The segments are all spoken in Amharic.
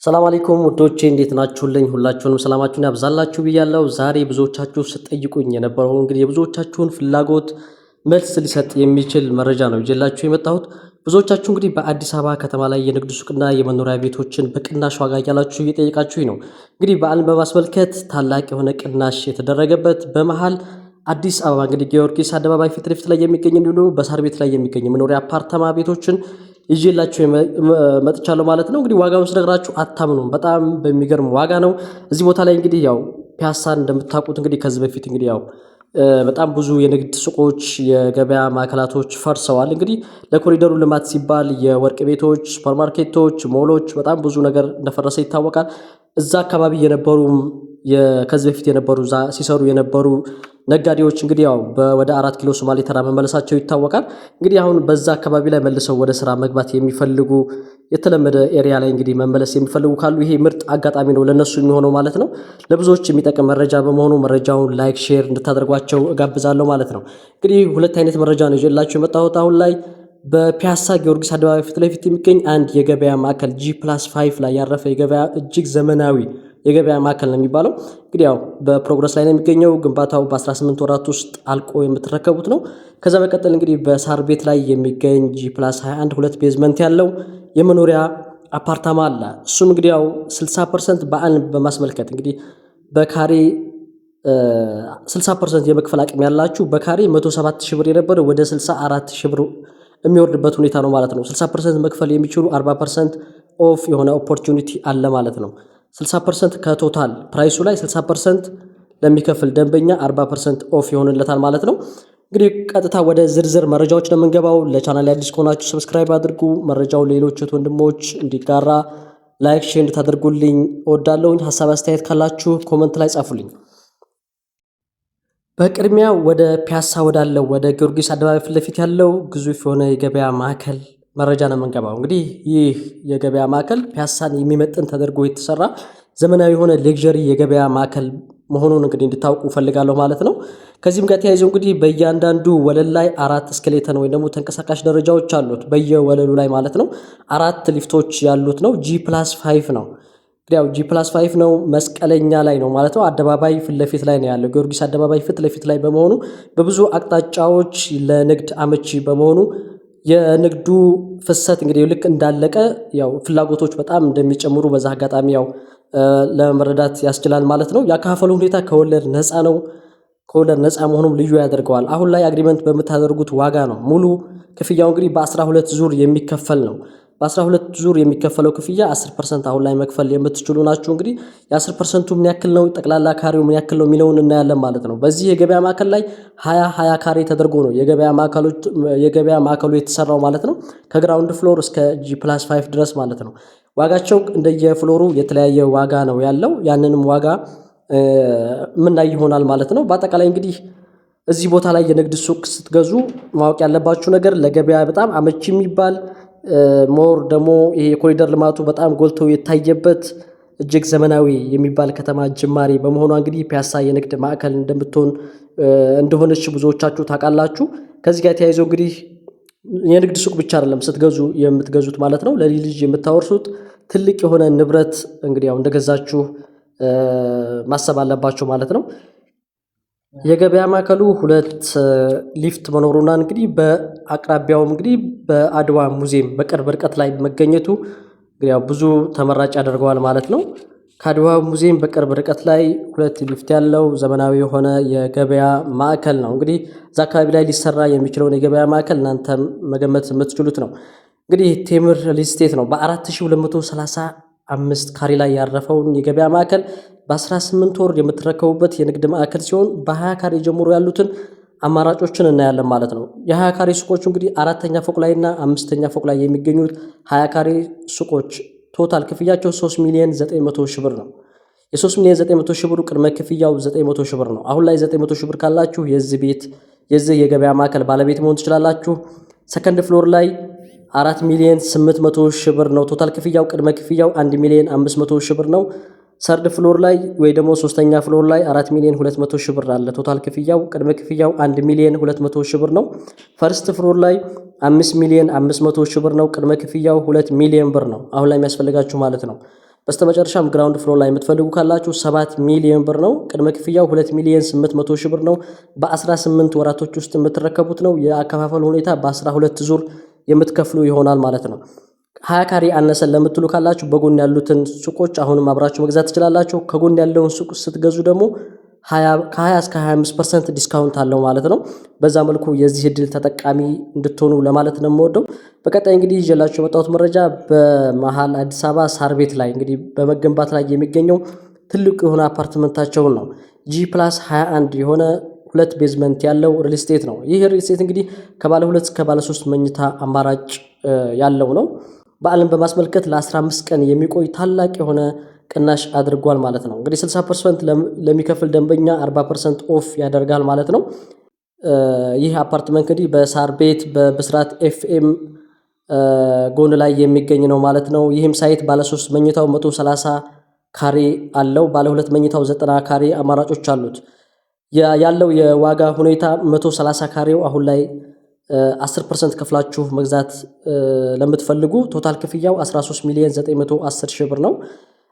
ሰላም አለይኩም ውዶቼ፣ እንዴት ናችሁልኝ? ሁላችሁንም ሰላማችሁን ያብዛላችሁ ብያለሁ። ዛሬ ብዙዎቻችሁ ስትጠይቁኝ የነበረው እንግዲህ የብዙዎቻችሁን ፍላጎት መልስ ሊሰጥ የሚችል መረጃ ነው ይዤላችሁ የመጣሁት። ብዙዎቻችሁ እንግዲህ በአዲስ አበባ ከተማ ላይ የንግድ ሱቅና የመኖሪያ ቤቶችን በቅናሽ ዋጋ እያላችሁ እየጠየቃችሁኝ ነው። እንግዲህ በዓልን በማስመልከት ታላቅ የሆነ ቅናሽ የተደረገበት በመሃል አዲስ አበባ እንግዲህ ጊዮርጊስ አደባባይ ፊት ለፊት ላይ የሚገኝ እንዲሁም በሳር ቤት ላይ የሚገኝ የመኖሪያ አፓርታማ ቤቶችን ይዤላችሁ መጥቻለሁ ማለት ነው። እንግዲህ ዋጋውን ስነግራችሁ አታምኑም። በጣም በሚገርም ዋጋ ነው። እዚህ ቦታ ላይ እንግዲህ ያው ፒያሳን እንደምታውቁት እንግዲህ ከዚህ በፊት እንግዲህ ያው በጣም ብዙ የንግድ ሱቆች፣ የገበያ ማዕከላቶች ፈርሰዋል። እንግዲህ ለኮሪደሩ ልማት ሲባል የወርቅ ቤቶች፣ ሱፐርማርኬቶች፣ ሞሎች በጣም ብዙ ነገር እንደፈረሰ ይታወቃል። እዛ አካባቢ የነበሩ ከዚህ በፊት የነበሩ እዛ ሲሰሩ የነበሩ ነጋዴዎች እንግዲህ ያው ወደ 4 ኪሎ ሶማሌ ተራ መመለሳቸው ይታወቃል። እንግዲህ አሁን በዛ አካባቢ ላይ መልሰው ወደ ስራ መግባት የሚፈልጉ፣ የተለመደ area ላይ እንግዲህ መመለስ የሚፈልጉ ካሉ ይሄ ምርጥ አጋጣሚ ነው ለነሱ የሚሆነው ማለት ነው። ለብዙዎች የሚጠቅም መረጃ በመሆኑ መረጃውን like፣ share እንድታደርጓቸው እጋብዛለሁ ማለት ነው። እንግዲህ ሁለት አይነት መረጃ ነው ይዤላችሁ የመጣሁት። አሁን ላይ በፒያሳ ጊዮርጊስ አደባባይ ፊት ለፊት የሚገኝ አንድ የገበያ ማዕከል G+5 ላይ ያረፈ የገበያ እጅግ ዘመናዊ የገበያ ማዕከል ነው የሚባለው። እንግዲህ ያው በ progress ላይ ነው የሚገኘው። ግንባታው በ18 ወራት ውስጥ አልቆ የምትረከቡት ነው። ከዛ በመቀጠል እንግዲህ በሳር ቤት ላይ የሚገኝ G+21 ሁለት basement ያለው የመኖሪያ አፓርታማ አለ። እሱም እንግዲህ ያው 60% በዓልን በማስመልከት እንግዲህ በካሬ 60% የመክፈል አቅም ያላችሁ በካሬ 107 ሺህ ብር የነበረ ወደ 64 ሺህ ብር የሚወርድበት ሁኔታ ነው ማለት ነው። 60% መክፈል የሚችሉ 40% off የሆነ opportunity አለ ማለት ነው። 60% ከ total price ኡ ላይ 60% ለሚከፍል ደንበኛ 40% off ይሆንለታል ማለት ነው። እንግዲህ ቀጥታ ወደ ዝርዝር መረጃዎች ነው የምንገባው። ለቻናል አዲስ ከሆናችሁ subscribe አድርጉ። መረጃው ሌሎች ወንድሞች እንዲጋራ like፣ share እንድታደርጉልኝ እወዳለሁኝ። ሀሳብ አስተያየት ካላችሁ comment ላይ ጻፉልኝ። በቅድሚያ ወደ ፒያሳ ወዳለው ወደ ጊዮርጊስ አደባባይ ፊት ለፊት ያለው ግዙፍ የሆነ የገበያ ማዕከል መረጃ ነው የምንገባው። እንግዲህ ይህ የገበያ ማዕከል ፒያሳን የሚመጥን ተደርጎ የተሰራ ዘመናዊ የሆነ luxury የገበያ ማዕከል መሆኑን እንግዲህ እንድታውቁ እፈልጋለሁ ማለት ነው። ከዚህም ጋር ተያይዘው እንግዲህ በእያንዳንዱ ወለል ላይ አራት escalator ወይም ደግሞ ተንቀሳቃሽ ደረጃዎች አሉት፣ በየወለሉ ላይ ማለት ነው። አራት ሊፍቶች ያሉት ነው። G+5 ነው። እንግዲህ ያው G+5 ነው። መስቀለኛ ላይ ነው ማለት ነው። አደባባይ ፊት ለፊት ላይ ነው ያለው። ጊዮርጊስ አደባባይ ፊት ለፊት ላይ በመሆኑ በብዙ አቅጣጫዎች ለንግድ አመቺ በመሆኑ የንግዱ ፍሰት እንግዲህ ልክ እንዳለቀ ያው ፍላጎቶች በጣም እንደሚጨምሩ በዛ አጋጣሚ ያው ለመረዳት ያስችላል ማለት ነው። ያከፋፈሉ ሁኔታ ከወለድ ነፃ ነው። ከወለድ ነፃ መሆኑም ልዩ ያደርገዋል። አሁን ላይ agreement በምታደርጉት ዋጋ ነው። ሙሉ ክፍያው እንግዲህ በ12 ዙር የሚከፈል ነው። በ12 ዙር የሚከፈለው ክፍያ 10% አሁን ላይ መክፈል የምትችሉ ናችሁ። እንግዲህ የ10%ቱ ምን ያክል ነው፣ ጠቅላላ ካሬው ምን ያክል ነው የሚለውን እናያለን ማለት ነው። በዚህ የገበያ ማዕከል ላይ 20 20 ካሬ ተደርጎ ነው የገበያ ማዕከሉ የተሰራው ማለት ነው። ከ ground floor እስከ G+5 ድረስ ማለት ነው። ዋጋቸው እንደየ floor ኡ የተለያየ ዋጋ ነው ያለው። ያንንም ዋጋ የምናይ ይሆናል ማለት ነው። በአጠቃላይ እንግዲህ እዚህ ቦታ ላይ የንግድ ሱቅ ስትገዙ ማወቅ ያለባችሁ ነገር ለገበያ በጣም አመቺ የሚባል፣ more ደግሞ ይሄ የኮሪደር ልማቱ በጣም ጎልቶ የታየበት እጅግ ዘመናዊ የሚባል ከተማ ጅማሬ በመሆኗ እንግዲህ ፒያሳ የንግድ ማዕከል እንደምትሆን እንደሆነች ብዙዎቻችሁ ታውቃላችሁ። ከዚህ ጋር ተያይዞ እንግዲህ የንግድ ሱቅ ብቻ አይደለም ስትገዙ የምትገዙት ማለት ነው። ለልጅ ልጅ የምታወርሱት ትልቅ የሆነ ንብረት እንግዲህ ያው እንደገዛችሁ ማሰብ አለባችሁ ማለት ነው። የገበያ ማዕከሉ ሁለት ሊፍት መኖሩና እንግዲህ በአቅራቢያውም እንግዲህ በአድዋ ሙዚየም በቅርብ ርቀት ላይ መገኘቱ እንግዲህ ያው ብዙ ተመራጭ ያደርገዋል ማለት ነው። ከአድዋ ሙዚየም በቅርብ ርቀት ላይ ሁለት ሊፍት ያለው ዘመናዊ የሆነ የገበያ ማዕከል ነው። እንግዲህ እዛ አካባቢ ላይ ሊሰራ የሚችለውን የገበያ ማዕከል እናንተ መገመት የምትችሉት ነው። እንግዲህ ቴምር ሪል ስቴት ነው በ4235 ካሬ ላይ ያረፈውን የገበያ ማዕከል በ18 ወር የምትረከቡበት የንግድ ማዕከል ሲሆን በ20 ካሬ ጀምሮ ያሉትን አማራጮችን እናያለን ማለት ነው። የ20 ካሬ ሱቆቹ እንግዲህ አራተኛ ፎቅ ላይ እና አምስተኛ ፎቅ ላይ የሚገኙት 20 ካሬ ሱቆች total ክፍያቸው 3 ሚሊዮን 900 ሺህ ብር ነው። የ3 ሚሊዮን 900 ሺህ ብሩ ቅድመ ክፍያው 900 ሺህ ብር ነው። አሁን ላይ 900 ሺህ ብር ካላችሁ የዚህ ቤት የዚህ የገበያ ማዕከል ባለቤት መሆን ትችላላችሁ። Second floor ላይ 4 ሚሊዮን 800 ሺህ ብር ነው total ክፍያው። ቅድመ ክፍያው 1 ሚሊዮን 500 ሺህ ብር ነው። Third floor ላይ ወይ ደግሞ ሶስተኛ floor ላይ 4 ሚሊዮን 200 ሺህ ብር አለ total ክፍያው። ቅድመ ክፍያው 1 ሚሊዮን 200 ሺህ ብር ነው። First floor ላይ 5 ሚሊዮን 500 ሺህ ብር ነው። ቅድመ ክፍያው 2 ሚሊዮን ብር ነው። አሁን ላይ የሚያስፈልጋችሁ ማለት ነው። በስተመጨረሻም ground floor ላይ የምትፈልጉ ካላችሁ 7 ሚሊዮን ብር ነው። ቅድመ ክፍያው 2 ሚሊዮን 800 ሺህ ብር ነው። በ18 ወራቶች ውስጥ የምትረከቡት ነው። የአከፋፈል ሁኔታ በ12 ዙር የምትከፍሉ ይሆናል ማለት ነው። 20 ካሬ አነሰን ለምትሉ ካላችሁ በጎን ያሉትን ሱቆች አሁንም አብራችሁ መግዛት ትችላላችሁ። ከጎን ያለውን ሱቅ ስትገዙ ደግሞ ከ20 እስከ 25% discount አለው ማለት ነው። በዛ መልኩ የዚህ እድል ተጠቃሚ እንድትሆኑ ለማለት ነው የምወደው። በቀጣይ እንግዲህ ይዤላችሁ የመጣሁት መረጃ በመሀል አዲስ አበባ ሳር ቤት ላይ እንግዲህ በመገንባት ላይ የሚገኘው ትልቅ የሆነ አፓርትመንታቸውን ነው። G+21 የሆነ ሁለት basement ያለው real estate ነው። ይህ real estate እንግዲህ ከባለ ሁለት እስከ ባለ ሶስት መኝታ አማራጭ ያለው ነው። በዓልን በማስመልከት ለ15 ቀን የሚቆይ ታላቅ የሆነ ቅናሽ አድርጓል ማለት ነው። እንግዲህ 60% ለሚከፍል ደንበኛ 40% off ያደርጋል ማለት ነው። ይህ አፓርትመንት እንግዲህ በሳር ቤት በብስራት ኤፍኤም ጎን ላይ የሚገኝ ነው ማለት ነው። ይህም site ባለ 3 መኝታው 130 ካሬ አለው። ባለ 2 መኝታው 90 ካሬ አማራጮች አሉት። ያለው የዋጋ ሁኔታ 130 ካሬው አሁን ላይ 10% ከፍላችሁ መግዛት ለምትፈልጉ total ክፍያው 13 ሚሊዮን 910 ሺህ ብር ነው።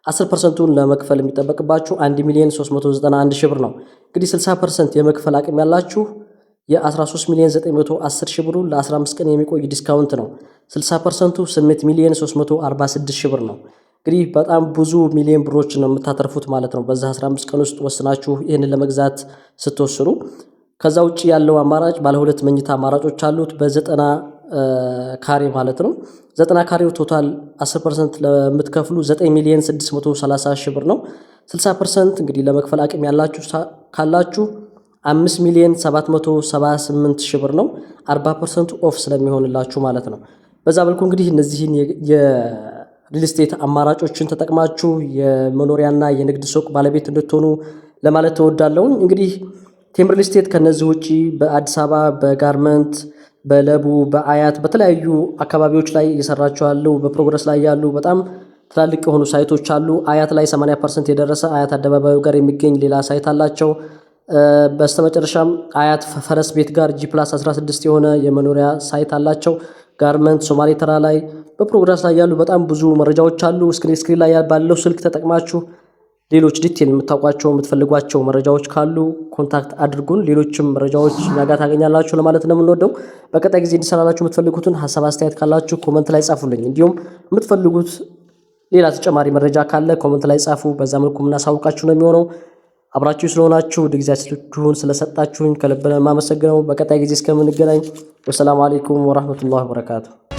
10%ቱን ለመክፈል የሚጠበቅባችሁ 1 ሚሊዮን 391 ሺህ ብር ነው። እንግዲህ 60% የመክፈል አቅም ያላችሁ የ13 ሚሊዮን 910 ሺህ ብሩ ለ15 ቀን የሚቆይ discount ነው። 60%ቱ 8 ሚሊዮን 346 ሺህ ብር ነው። እንግዲህ በጣም ብዙ ሚሊዮን ብሮች ነው የምታተርፉት ማለት ነው በዛ 15 ቀን ውስጥ ወስናችሁ ይህንን ለመግዛት ስትወስኑ። ከዛ ውጭ ያለው አማራጭ ባለ ሁለት መኝታ አማራጮች አሉት በ90 ካሬ ማለት ነው። 90 ካሬው total 10% ለምትከፍሉ 9 ሚሊዮን 630 ሺህ ብር ነው። 60% እንግዲህ ለመክፈል አቅም ያላችሁ ካላችሁ 5 ሚሊዮን 778 ሺህ ብር ነው። 40% off ስለሚሆንላችሁ ማለት ነው። በዛ መልኩ እንግዲህ እነዚህን የ real estate አማራጮችን ተጠቅማችሁ የመኖሪያና የንግድ ሱቅ ባለቤት እንድትሆኑ ለማለት እወዳለሁ። እንግዲህ ቴምር real estate ከነዚህ ውጪ በአዲስ አበባ በጋርመንት፣ በለቡ፣ በአያት በተለያዩ አካባቢዎች ላይ እየሰራቸው ያሉ በ progress ላይ ያሉ በጣም ትላልቅ የሆኑ site ኦች አሉ። አያት ላይ 80% የደረሰ አያት አደባባዩ ጋር የሚገኝ ሌላ site አላቸው። በስተመጨረሻም አያት ፈረስ ቤት ጋር G+16 የሆነ የመኖሪያ site አላቸው። ጋርመንት፣ ሶማሌ ተራ ላይ በ progress ላይ ያሉ በጣም ብዙ መረጃዎች አሉ። screen ላይ ባለው ስልክ ተጠቅማችሁ ሌሎች detail የምታውቋቸው የምትፈልጓቸው መረጃዎች ካሉ contact አድርጉን። ሌሎችም መረጃዎች እኛ ጋር ታገኛላችሁ ለማለት ነው የምንወደው። በቀጣይ ጊዜ እንዲሰራላችሁ የምትፈልጉትን ሀሳብ አስተያየት ካላችሁ comment ላይ ጻፉልኝ። እንዲሁም የምትፈልጉት ሌላ ተጨማሪ መረጃ ካለ comment ላይ ጻፉ። በዛ መልኩ የምናሳውቃችሁ ነው የሚሆነው። አብራችሁ ስለሆናችሁ ጊዜያችሁን ስለሰጣችሁኝ ከልብ ነው የማመሰግነው። በቀጣይ ጊዜ እስከምንገናኝ والسلام عليكم ورحمة الله وبركاته።